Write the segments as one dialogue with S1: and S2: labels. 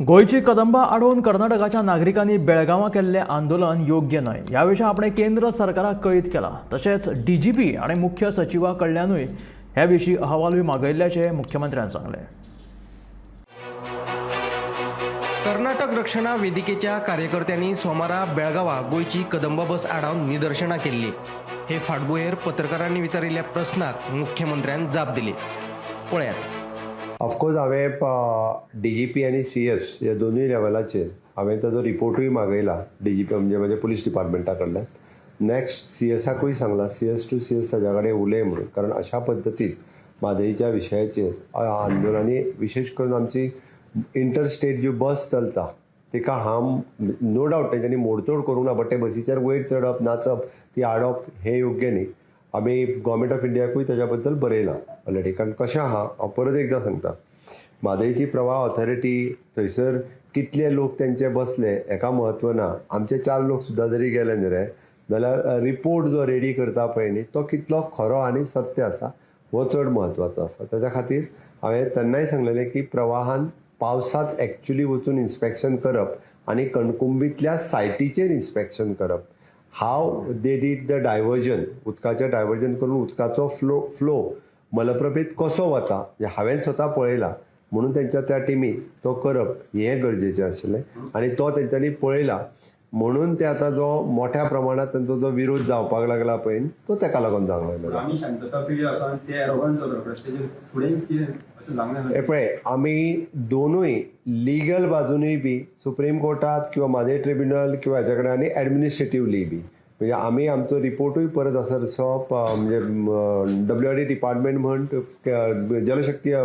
S1: गोंयची कदंबा आडोवन कर्नाटकाच्या नागरिकांनी बेळगांवां केल्लें आंदोलन योग्य न्हय. ह्या विशीं आपणें केंद्र सरकाराक कळीत केलां. तशेंच डीजीपी आनी मुख्य सचिवा कडल्यानूय हे विशीं अहवालूय मागयल्ल्याचें मुख्यमंत्र्यान सांगलें.
S2: कर्नाटक रक्षणा वेदिकेच्या कार्यकर्त्यांनी सोमारा बेळगांवा गोंयची कदंबा बस आडावन निदर्शनां केल्ली. हे फाटभुंयेर पत्रकारांनी विचारिल्ल्या प्रस्नाक मुख्यमंत्र्यान जाप दिली, पळयात.
S3: ऑफकोर्स, हांवें डीजीपी आनी सीएस ह्या दोनूय लेवलाचेर हांवें ताजो रिपोर्टूय मागयला. डीजीपी म्हणजे म्हज्या पुलीस डिपार्टमेंटा कडल्यान. नॅक्स्ट सीएसाकूय सांगला, सीएस टू सीएस ताज्या कडेन उलय म्हणून, कारण अशा पद्दतीन म्हादयच्या विशयाचेर आंदोलनांनी, विशेश करून आमची इंटर स्टेट ज्यो बस चलता तिका हार्म, नो डावट तेंच्यांनी मोडतोड करूंक ना, बट ते बसीचेर वयर चडप, नाचप, ती आडप हें योग्य न्ही. आमी गव्हर्मेंट ऑफ इंडियाकूय ताज्या बद्दल बरयलां ऑलरेडी. कारण कशें आहा, हांव परत एकदां सांगता, म्हादयची प्रवाह ऑथॉरिटी थंयसर कितले लोक तेंचे बसले हेका म्हत्व ना. आमचे चार लोक सुद्दां जरी गेले न्ही रे जाल्यार रिपोर्ट जो रेडी करता पळय न्ही, तो कितलो खरो आनी सत्य आसा हो चड म्हत्वाचो आसा. ताच्या खातीर हांवें तेन्नाय सांगलेलें की प्रवाहान पावसांत एक्चुली वचून इन्स्पेक्शन करप आनी कणकुंबीतल्या सायटीचेर इन्स्पेक्शन करप, how they did the diversion, उदकाचें डायवर्जन करून उदकाचो फ्लो मलप्रभेत कसो वता हें हांवें स्वता पळयला, म्हणून तेंच्या त्या टिमीन तो करप हें गरजेचें आशिल्लें आनी तो तेंच्यांनी पळयला, म्हणून ते आतां जो मोठ्या प्रमाणात तेंचो जो विरोध जावपाक लागला पळय, तो तेका लागून जावंक लागला.
S4: आमी शांतता प्रिय आसा आनी ते एरोगंट जाता रोखडे. तेजेर फुडें कितें अशें जावंक
S3: हे पळय, आमी दोनूय लिगल बाजूनय बी सुप्रीम कोर्टात किंवा म्हादय ट्रिब्युनल किंवा हेच्या कडेन आनी एडमिनिस्ट्रेटिवली बी, म्हणजे आमी आमचो रिपोर्टूय परत आसा तसो म्हणजे डब्ल्यू आर डी डिपार्टमेंट म्हण, जलशक्ती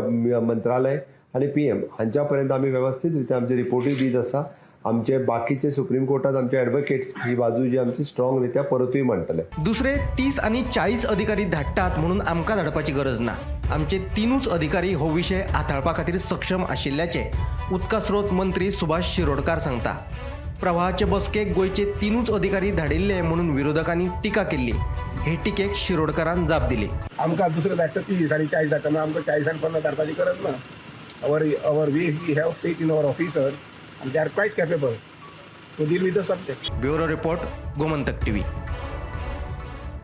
S3: मंत्रालय आनी पीएम हांच्या पर्यंत आमी वेवस्थीत रित्या आमचे रिपोर्टूय दीत आसा. आमचे बाकीचे सुप्रीम कोर्टात आमचे एडवोकेट्स ही बाजू जी आमची स्ट्रॉंग रित्या परतूय मांडटले.
S2: दुसरे 30 आनी 40 अधिकारी धाडटात म्हणून आमकां धाडपाची गरज ना. आमचे तिनूच अधिकारी हो विशय हाताळपा खातीर सक्षम आशिल्ल्याचे उदका स्रोत मंत्री सुभाष शिरोडकार सांगता. प्रवाहाचे बसकेक गोंयचे तिनूच अधिकारी धाडिल्ले म्हणून विरोधकांनी टिका केल्ली. हे टिकेक शिरोडकारान जाप दिली.
S5: आमकां दुसरे धाडटा 30 आनी 40 धाडटा, आमकां 40 आनी 50 धाडपाची गरज ना. Our we have faith in our officer and they are quite capable to deal with the subject.
S2: Bureau report, Gomantak TV.